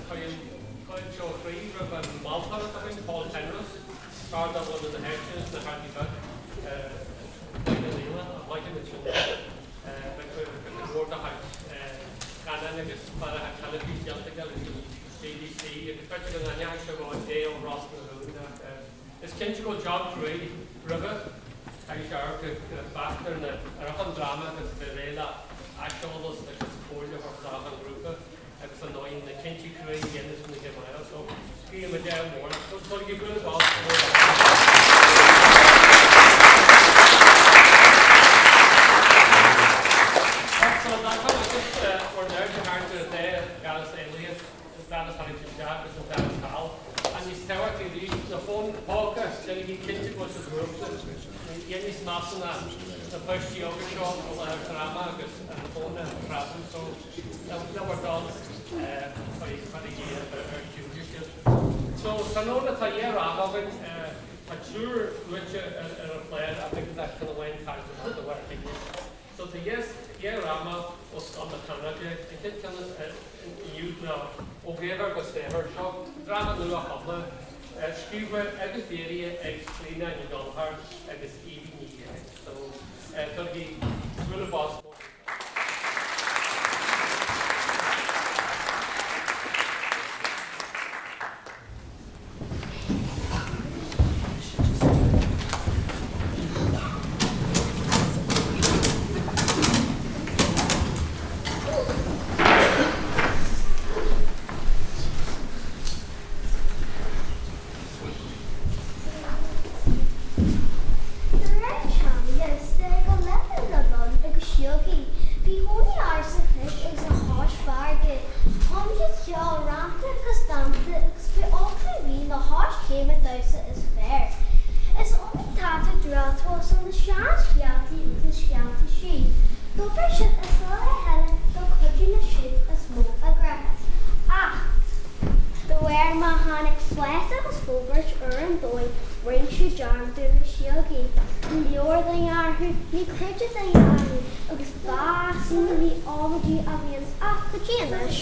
Cuirim fáilte ó chroí roimh an moltóir atá againn, Paul Penrose, fear de bhunadh na háite sna hArdaí Beaga, Baile Líle, a bhaile na Tine. Beidh cuid mhór dá chuid scannáin agus cláracha teilifíse déanta aige leis an BBC agus b'fhéidir go n-aithneoidh sibh é ó Ros na Rún ach is cinnte go bhfuil job cruaidh roimhe. Caithfidh sé amharc go beacht ar na ar achan dráma agus a bheith réidh le aiseolas agus comhairle a thabhairt d'achan ghrúpa agus ar ndóigh na cinntí cruaidh a dhéanamh sna gcimeáil so guím an dea mhór leat. So tabhairigí bualadh bos mór dó. So dá tá just bhur n-aird a tharraingt ar an dá dhoras éalaithe, an doras tharraingt isteach agus an doras thall. Ach níos tábhachtaí arís, na fóin póca, déanaigí cinnte go bhfuil siad múchta. Ní aon ní is measa ná na páistí óga seo i láthair dráma agus an fón a phreabadh so le bhur dtoil cuirigí ar ciúin iad. So tráthnóna tá dhá dhráma againn, tá triúr luaite ar an chlár ach thig le ceann amháin tarraingt amach de bharr tinnis. So tá dhá dhráma ó Scoil na Tráchnóide, an chéad ceann inniu ná Ó Ghéibhear go Saothar. Seo dráma nua-chumtha, scríofa agus léirithe ag Clíona Ní Ghallchóir agus Evie Ní Fhiathaigh. So tabhairigí bualadh bos mór daofa. Do raibh teanga sa go leathan na bun agus síogaí. Bhí cónaí orthu sa chnoic agus ar chois farraige. Chum siad ceol, rannta agus dánta agus b'é Eochaidh Rí na háis chéime damhsa is fearr. Is iomaí táta draíochta na seanscéaltaí agus na scéaltaí sí. D'obair siad as a chéile do chuidiú leo siúd is mó a gcreat. Ach de réir mar tháinig fás agus forbairt ar an domhan, rinne siad dearmad ar na síogaí. Ní leor duine orthu, ní creideadh duine orthu agus b'as na bhí amaidí a bhíonn ach go dtí anois.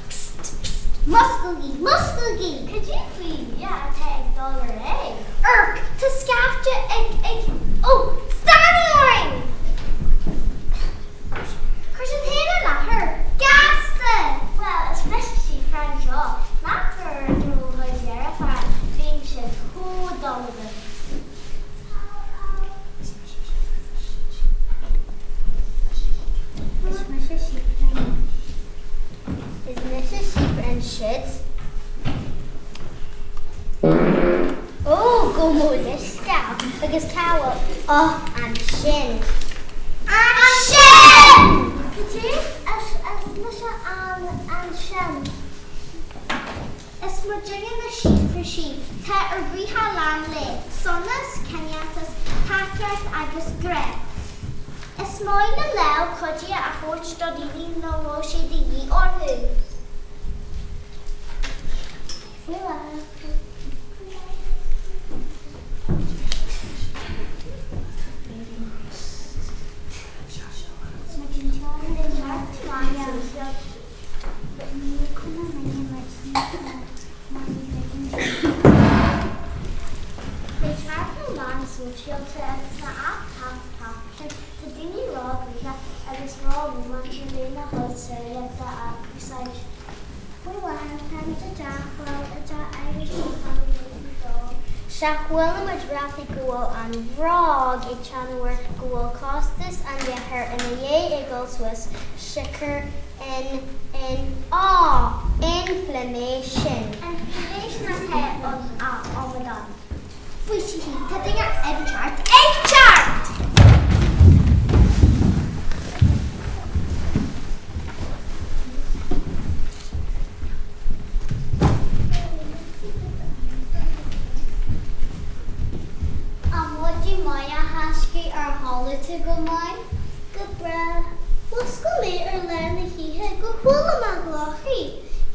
Psst, psst, muscailgí, muscailgí! Cad é faoi bhia atá ag dul ar aghaidh? Urch, tá scaifte ag, ag, ó, stanaigí orainn! Cuir sibh féin i láthair, gasta! Bhuel, is mise Síofra anseo. Nach bhfuair do mo dheirfiúr, bíonn siad chomh dalba. Is mise Síofra anois. Is mise Síofra ansiúd. Ó, go mo leithscéal agus cá bhfuil Ó, ansin. Ansin! Cad é is mise an ansin? Is muidinne na Síofraí. Tá ár gcroíthe lán le sonas, cineáltas, tacaireacht agus grá. Is maith le Leo cuidiú a thabhairt do dhaoine nach bhfuil sé de dhíth orthu. Faoi láthair. Le teacht na meán sóisialta agus na aip tap tap sin, tá daoine ró-ghnoitheach agus ró-rómánta lena gcuid saorlaethanta a úsáid. Faoi láthair, táimid i dteach, bhuel, i dteach Irish Sea, chuala muid ráflaí go bhfuil an bhróg ag teannadh go bhfuil costas an leathair ina dhiaidh ag dul suas, siocair in, in, á! inflammation. Inflammation atá ann, a amadán. Faoisithe, tá duine ag teacht, ag teacht! A mhaidin mhaith a thaiscidh ar chodlaigh tú go maith? Go breá. Mhuscail mé ar lár na hoíche gur chuala mé glóthaí.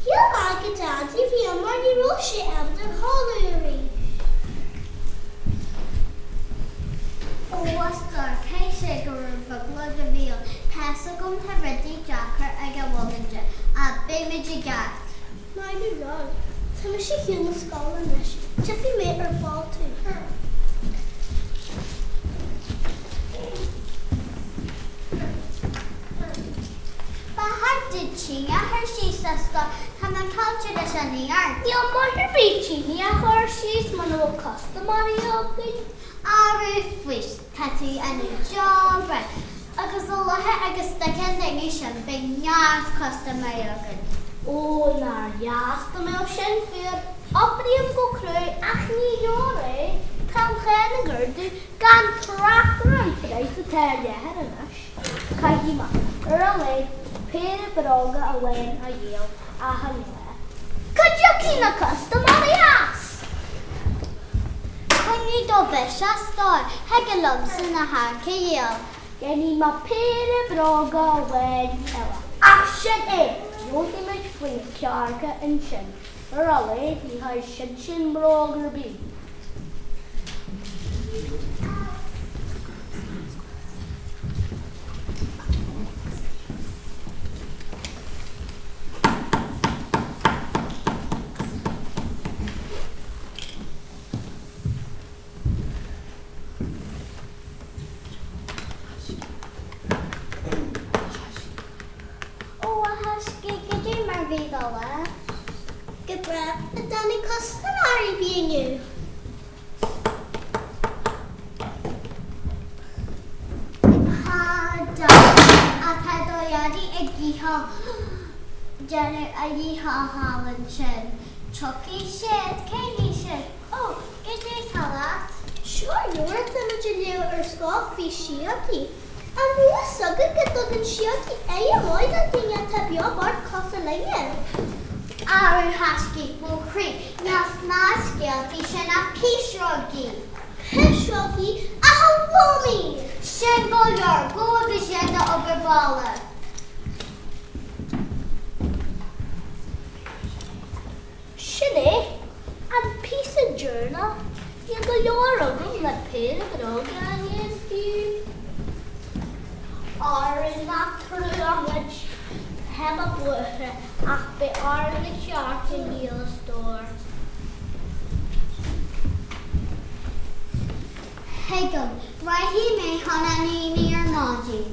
Shíl mé gur Daidí a bhí ann mar ní raibh sé ábalta a chodladh arís. chun na scoile anois. Tchífidh mé ar ball tú. Ba cheart duit tine a chur síos, a stór. Tá mé caillte leis an oighear. Níl maith ar bith tine a chur síos muna bhfuil custaiméirí againn. Arú fuist, tá tú ina jobra. Agus a luaithe agus tiocfaidh an duine sin beidh neart custaiméirí againn. Ó, nár dheas dá mbeadh sin fíor. Oibrím go cruaidh ach ní leor é. Tá an cháin ag ardú gan trácht ar an phraghas atá ar leathar anois. Caithfidh mé, ar a laghad, péire bróga amháin a dhíol achan lá. Cá dtiocfaidh na custaiméirí as? Coinnigh do bhois, a stór, thig liomsa na cearca a dhíol. Déanfaidh mé péire bróga amháin eile. Ach sin é! Gheobhaidh muid faoi na cearca ansin. Ar a laghad ní haghaidh siadsin bróg ar bith. Ó, a thaiscidh, cad é mar bhí do lá? Go breá. An dtáinig custaiméir ar bith inniu? Tá, ach tá do dhaidí ag déanamh a dhícheall thall ansin. Tiocfaidh siad, caithfidh siad. Ó, cad é atá leat? Seo leabhar atá muid a léamh ar scoil faoi síogaí. An raibh fhios agat go dtugann síogaí oighear maith do dhaoine atá beo bocht cosúil linne? Arú a thaiscidh, mo chroí, níl sna scéaltaí sin ach pisreogaí. Pisreogaí? Ach a Mhamaí! Sin go leor, gabh agus déan do obair bhaile. Sin é, an píosa deireanach. Níl go leor agam le péire bróga a dhéanamh fiú. Arú nach trua muid, tá mé buartha ach beidh orainn na cearca a dhíol a stór. Tuigim, rachaidh mé chun an aonaigh ar maidin.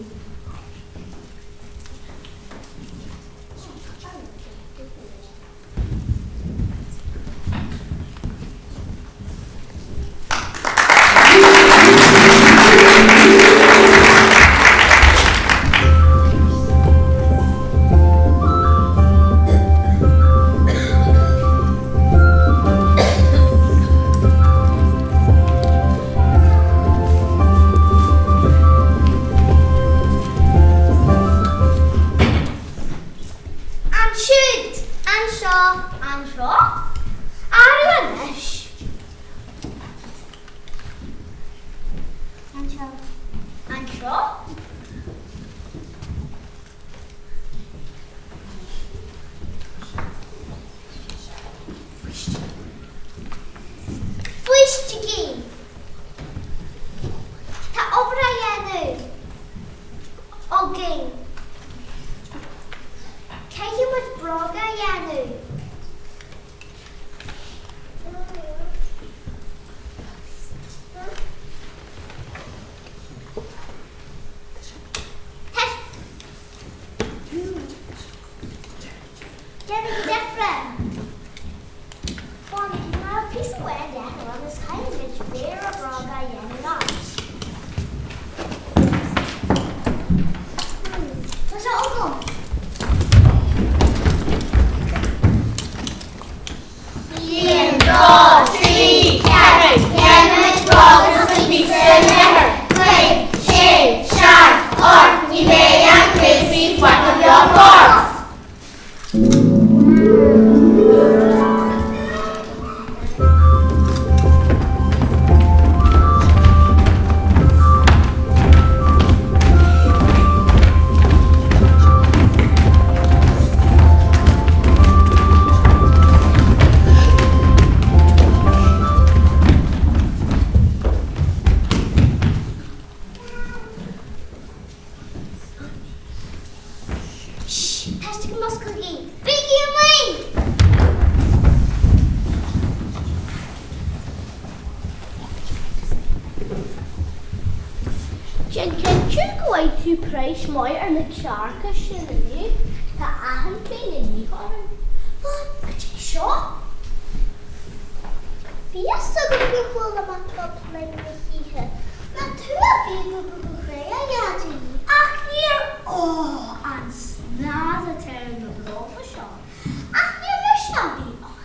Ansiúd! Anseo! Anseo! Arú anois! Anseo! Anseo! Faoistigí! Tá obair á dhéanamh againn. Caithfidh muid bróga a dhéanamh. Déanaigí deifre! Fánaigí mar píosa amháin leathan is caithfidh muid féar. Déan cinnte go bhfaighidh tú praghas maith ar na cearca sin inniu, tá achan cheann de dhíth orthu. Fan, cad é seo? Bhí fhios agam gur chuala mé club linn na hoíche. Nach tú a bhí ag obair go crua, a Dhaidí? Ach níor, ó, an snas atá ar na bróga seo. Ach níor mise a bhí ann.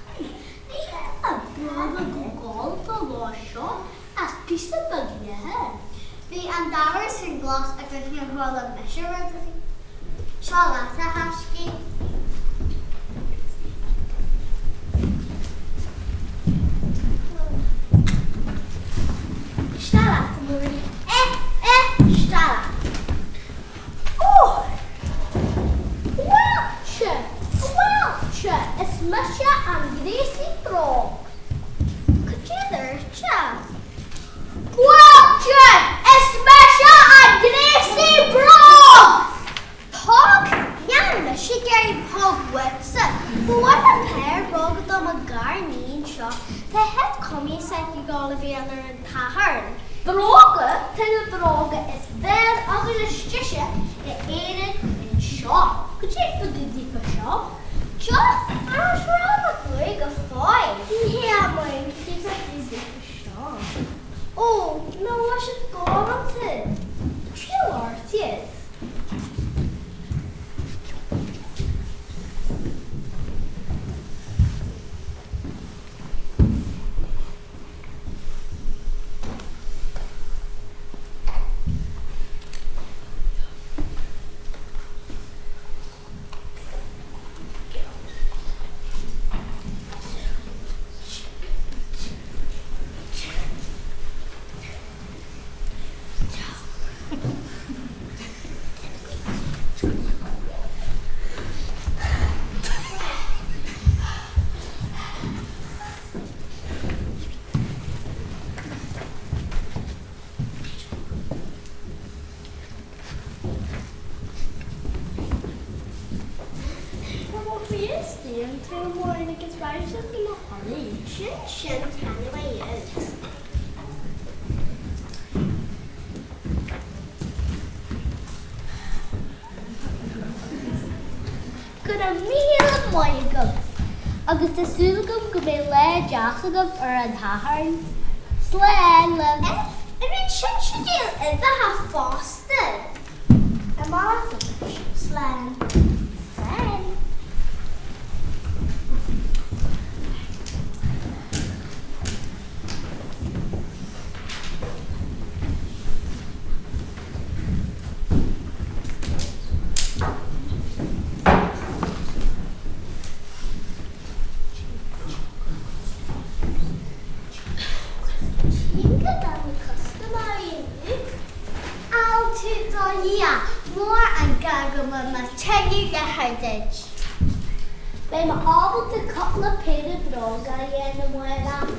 Ní hea, bróga go galánta lá seo as píosa beag leathair. Bhí an dara sin glas agus níor chuala mise rud ar bith. Seo leat, a thaiscidh. Isteach leat, a Mháirín. Eh, eh, isteach leat. Ó! Fáilte! Fáilte! Is mise an gréasaí bróg. Cad é dúirt sé? Fáilte! Is mise an gréasaí bróg! Póg? Níl mise ag iarraidh póg uaitse. Ba mhaith liom péire bróga do mo ghariníon seo. Tá a head cumaí s'aici ag dul a bheith ann ar an tSatharn. Bróga? Tá na bróga is fearr agus is deise in Éirinn anseo. Cad é fá dtaobh daofa seo? Seo ar Shráid na Cloí go fóill. Ní hea, a Mháirín, cad é fá dtaobh daofa seo? Ó, nach bhfuil siad galánta? Triail ort iad. Go raibh míle maith agat agus tá súil agam go mbeidh lá deas agaibh ar an Satharn. Slán libh! Ar an sin scéal uimheacha fosta. Amach anois. Slán. Slán. Tchím go dtá na custaiméirí inniu. Altrú do Dhia, mór an gar go bhfuil mé tuilleadh leathair duit. Beidh mé ábalta cúpla péire bróga a dhéanamh amárach.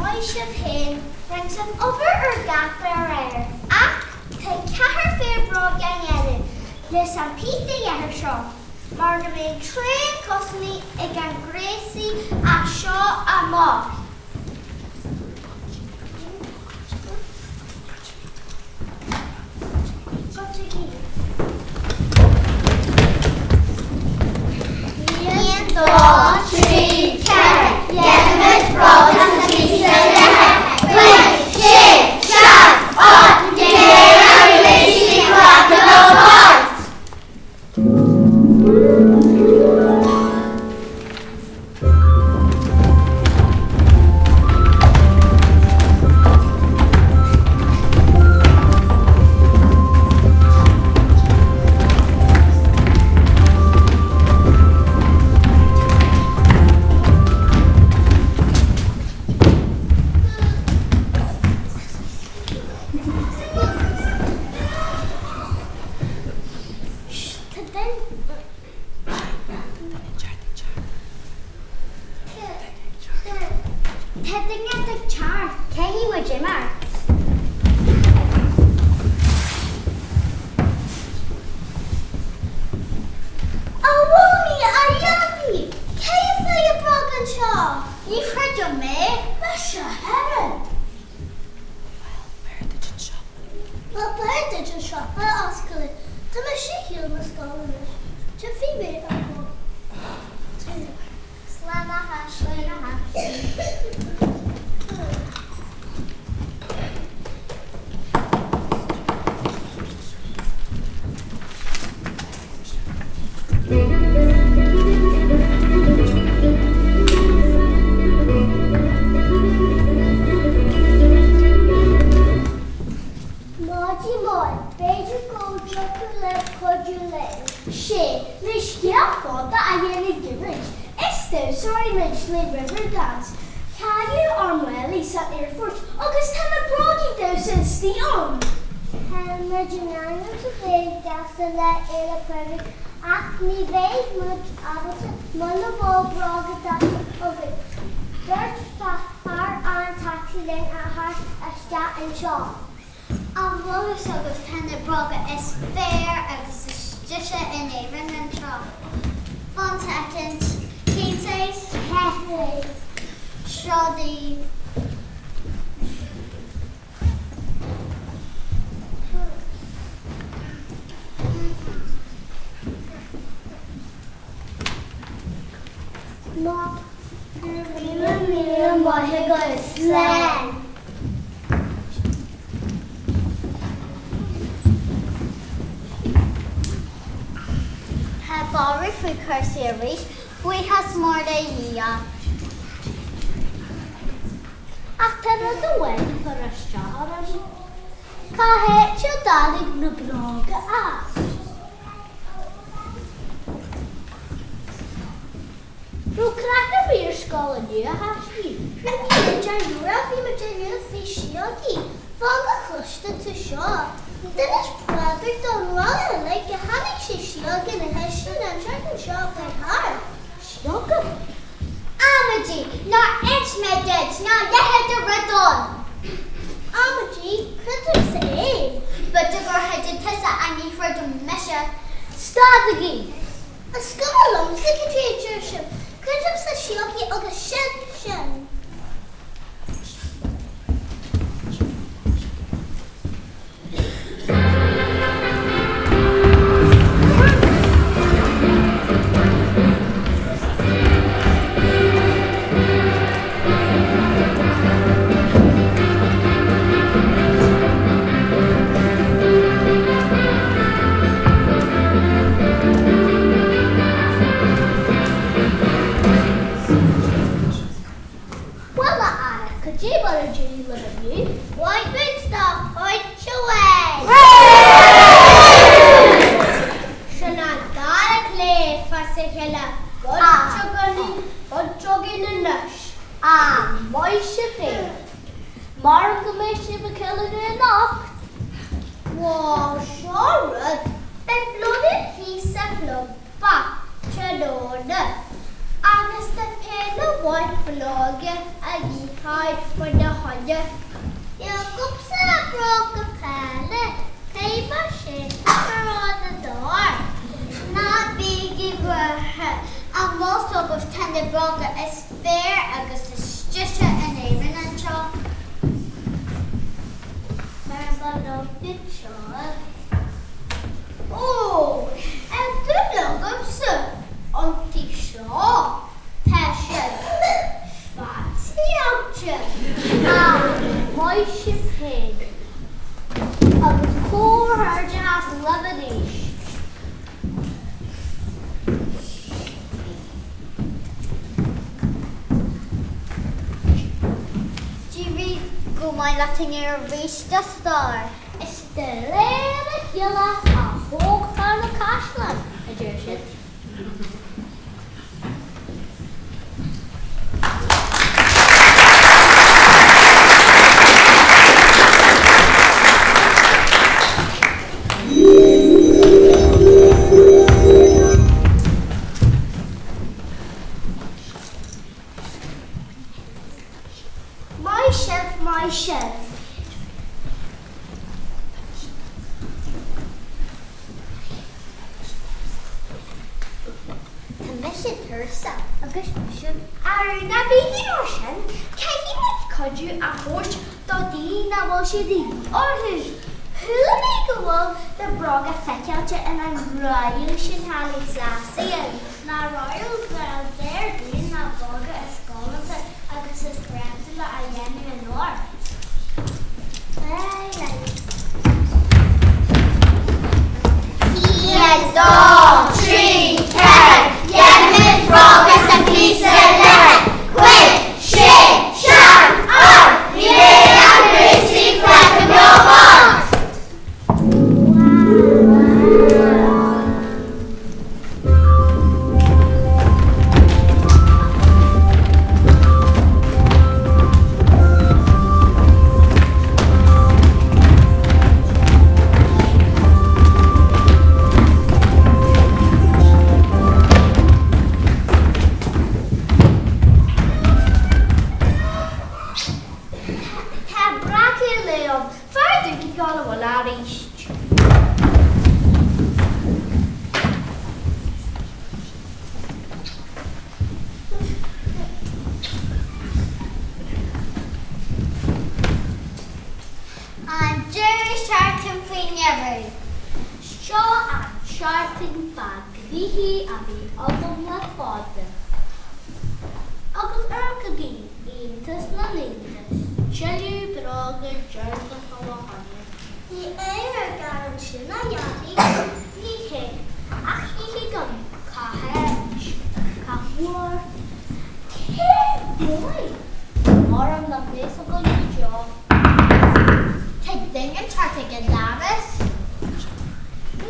Maith sibh féin, rinne sibh obair ar gcapall aréir, ach tá ceathrar phéire bróg á ndéanamh leis an píosa leathair seo, mar go mbeidh tréan-chustaiméirí ag an ngréasaí as seo amach. Tá duine ag teacht, caithfidh muid imeacht. A Mhamaí, a Dhaidí, cé a fuair na bróga anseo? Ní chreidim é, mise Helen. Bhuel, b'fhearr duit an siopa. Bhuel, b'fhearr duit an siopa a oscailt. Tá mise ar shiúl na scoile anois. Tiocfaidh mé ar ball. Slán a thaistil. Maidin mhaith, b'fhéidir go dtiocfadh libh cuidiú linn. Sé, le scéal fada a dhéanamh gairid, is damhsóirí muid le Riverdance. Cailleadh ár málaí san aerfort agus tá na brógaí damhsa istigh ann. Tá muid in ainm is a bheith ag damhsa le Fhéile Pádraig ach ní bheidh muid ábalta muna bhfuil bróga damhsa againn. Dúirt fear an tacsaí linn a theacht isteach anseo. An bhfuil fhios agaibh tá na bróga is fearr agus is deise in Éirinn anseo. One second. Cén saghas? Seo daoibh. Go raibh míle maith agat. Slán. Tá borradh faoi chúrsaí arís, buíochas mór le Dhia. Ach tá rud amháin ag cur isteach orm. Cá háit a dtáinig na bróga as? Raibh craic ar bith ar scoil inniu, a thaiscí? Rinne dearúd bhí muid inniu faoi síogaí. Fan go gcloiste tú seo. D'inis Pádraig don rang uilig gur chonaic sé síog ina chistin an tseachtain seo chuaigh thart. Síoga? Amaidí! Nár inis mé duit ná leithéid de rud ann! Amaidí, creidimse é! B'fhéidir gur chreid tusa ach ní chreidim mise. Stadaigí! Is cuma liomsa cad é a deir sibh, creidim sna síogaí agus sin sin. Bhuel, a fheara, cad é mar a d'éirigh libh inniu? Bhain muid dá phointe amháin! Sin an dara cluiche as a chéile buaite againn anois. Ah, maith sibh féin. Maram go mbeidh sibh ag ceiliúradh anocht. Bhuel, seo rud, beidh bronnadh thíos sa chlub tráthnóna agus tá péine mhaith bróga a dhíobháil faoina choinne. Níl agamsa ach bróga peile, cé mar sin gur Ná bígí buartha, an bhfuil fhios agaibh tá na bróga is fearr agus is deise in Éirinn anseo. Mar ba liom iad seo. Ó, ar dúil agamsa iontu seo, tá siad fancy-áilte. Ah, maith sibh féin. Agus comhghairdeas libh arís. D'éirigh go maith leat inniu arís, a stór. Is de réir a chéile a thógtar na caisleáin, a deir siad. Maith sibh, maith sibh. Tá mise tuirseach agus mise. Arú, ná bígí mar sin, caithfidh muid cuidiú a thabhairt do daoine nach bhfuil sé de dhíth orthu. Chuala mé go bhfuil na bróga feiceáilte in an royal sin thall i Sasain. Na royal, bhuel deir daoine na bróga is galánta agus is greannmhara a dhéanamh in ór. Aon, dó, trí, ceathair, Déanaimid bróga sa phíosa leathair. Cúig, sé, seacht, ocht, Ní bheidh ach gríosaí fágtha beo bocht. Tá breacadh lae ann. Fearr dúinn dul abhaile arís. An deireadh seachtain faoi dheireadh. Seo an tseachtain ba ghnoithí a bhí agam le fada. Agus amharcaigí, iontas na n-iontas, tuilleadh bróga deireanacha mo choinne. Ní aon rud ansin a Dhaidí, ní hea, ach ní thuigim cá háit, cá huair, cén dóigh. Orm nach mbeidh fhios againn go deo. Tá duine ag teacht ag an doras.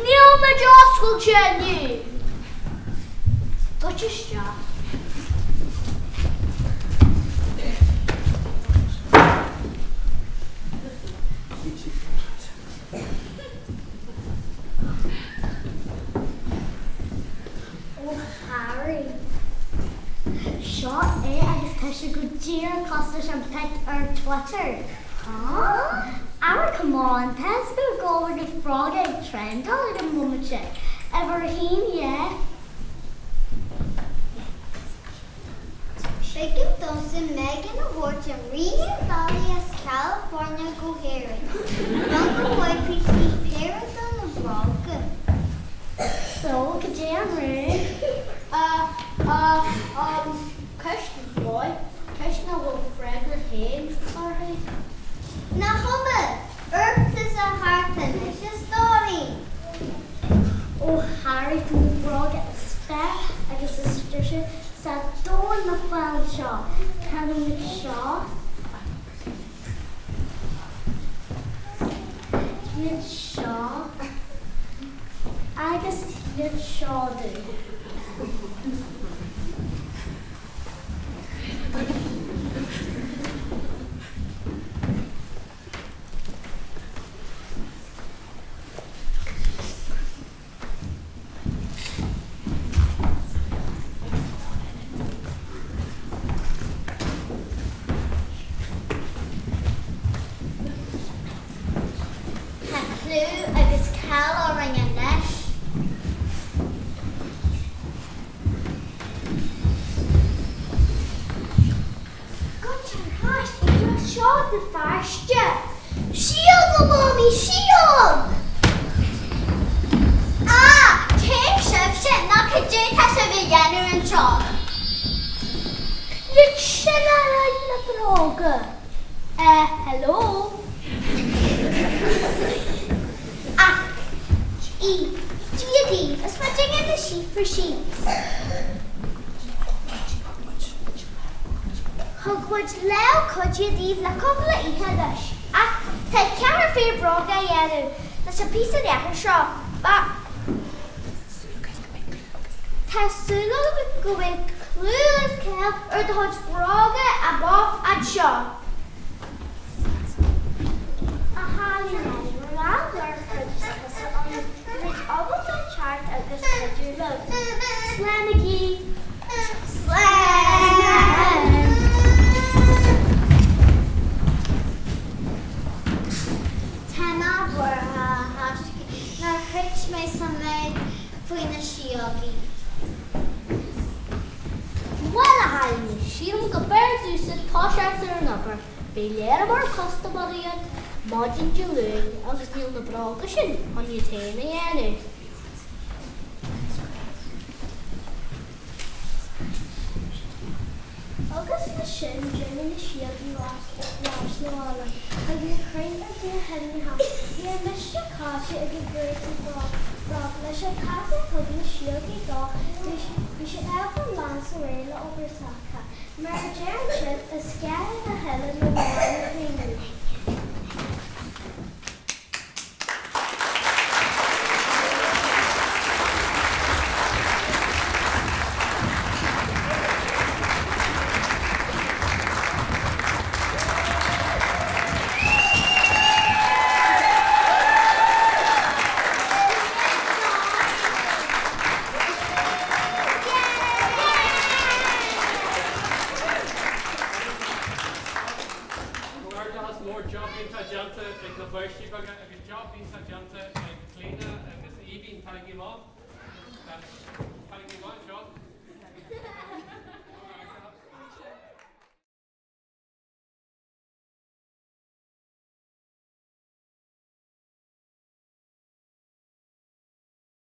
Níl muid oscailte inniu! Goitse isteach. Ó Harry. Seo é agus tá sé go díreach cosúil leis an pic ar Twitter. Huh? Ara come on, tá a fhios agat go bhfuil na bróga ag trendáil ag an mbomaite. Uimhir a haon, yeah. B'éigean domsa Megan a thabhairt an rí an bhealaigh as California go hÉirinn chun go bhfaighfeadh sí péire de na bróga. So, cad é an rún? Uh, uh, um, ceist mhaith, ceist nach bhfuil freagra féin uirthi. Nach cuma! Oireachtas a thart anois a stóirín! Ó Harry, tá na bróga is fearr agus is deise sa domhan le fáil anseo. Ceannaigh seo. Iad seo. Agus iad seo dom. Tá clú agus cáil orainn anois. Goitse ar ais ag an Seod na Feirste. Síog, a Mhamaí, síog! Ah, cé sibhse nó cad é tá sibh a dhéanamh anseo? Lig sin ar aghaidh na bróga. Eh, hello? Ach, í, Dia daoibh, is muidinne na Síofra Síos. Thug muid lámh cuidithe daoibh le cúpla oíche anois, ach tá ceathrar fir bróga a dhéanamh leis an píosa leathair seo. Ba. Tá súil agam go mbeidh clú agus cáil ar do chuid bróga amach anseo. A chailíní, rannpháirteachas ionas go mbeidh ábalta teacht agus cuidiú libh. Slánaigí! Slán! Beidh léar mór custaiméirí agat maidin Dé Luain agus níl na bróga sin chun iad féin a dhéanamh. Agus leis sin d'imigh na síogaí lasmuigh na bhaile chuig na crainn agus na hainmhithe. Bhí a misneach caillte ag an bhuachaill beag. Leis an taca a thug na síogaí dó bhí sé ábalta leanstan ar aghaidh le obair s'acu. Mar a deireann siad, is gearr a thuilleann na mná na caoineadh. Comhghairdeachas mór, job iontach déanta ag na páistí beaga agus job iontach déanta ag Clíona agus Aoibhinn. Taraigí amach. Taraigí amach anseo.